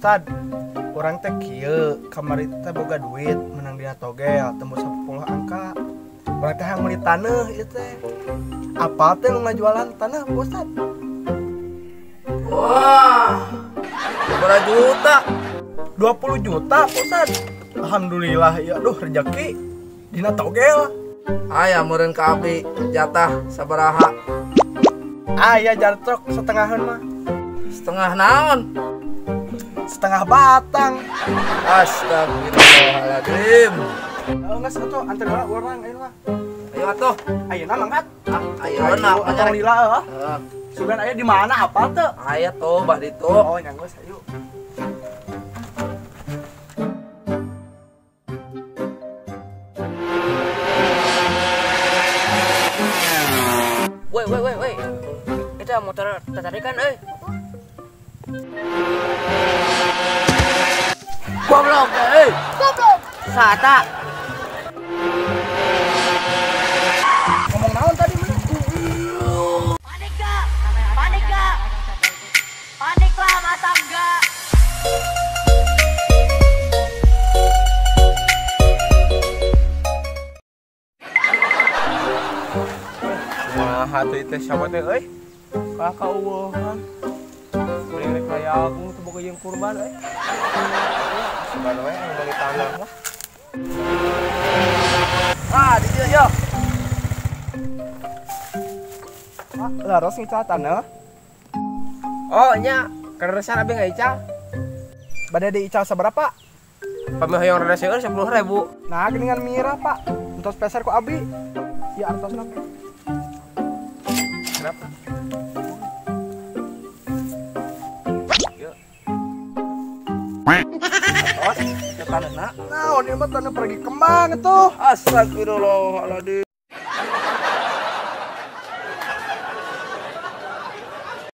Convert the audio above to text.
Ustad, urang teh kieu kamari teh boga duit menang dina togel tembus 10 angka. Urang teh hayang meuli taneuh ieu teh. Apa teh nu ngajualan tanah, Pak Ustad? Wah. Berapa juta? 20 juta, Pak Ustad. Alhamdulillah ya, aduh rezeki dina togel. Aya meureun ka abdi jatah sabaraha? Aya jartrok setengahan mah. Setengah naon? Setengah batang. Astagfirullahaladzim. Geus atuh anter heula urang ayeuna mah. Ayo atuh. Ayeuna mangkat. Ayeuna alhamdulillah heuh. Heeh. Sugan aya di mana apal teu? Aya tuh bah ditu. Oh, nya geus ayo. Woi woi woi woi. Itu motor tertarikan euy. Goblok euy. Goblok. Sata. Ngomong naon tadi mana? Panik gak? Panik gak? Panik lah masa enggak? Kumaha teh teh siapa teh euy? Kalah kaueuhan. Mending rek layagung teu boga jeung kurban euy. Sugan we anu meuli tanah lah. Ah, di dieu yo. Ah, laros ngical tanah. Oh, nya, keresan abi ngaical. Bade diical sabaraha? Pami hoyong rada seueur 10.000. Nah, geuningan mirah, Pak. Entos peser ku abi. Ya artosna. Kenapa? Yuk. Atos, ke tanahna. Naon ieu mah tanah pergi kembang atuh. Astagfirullahaladzim.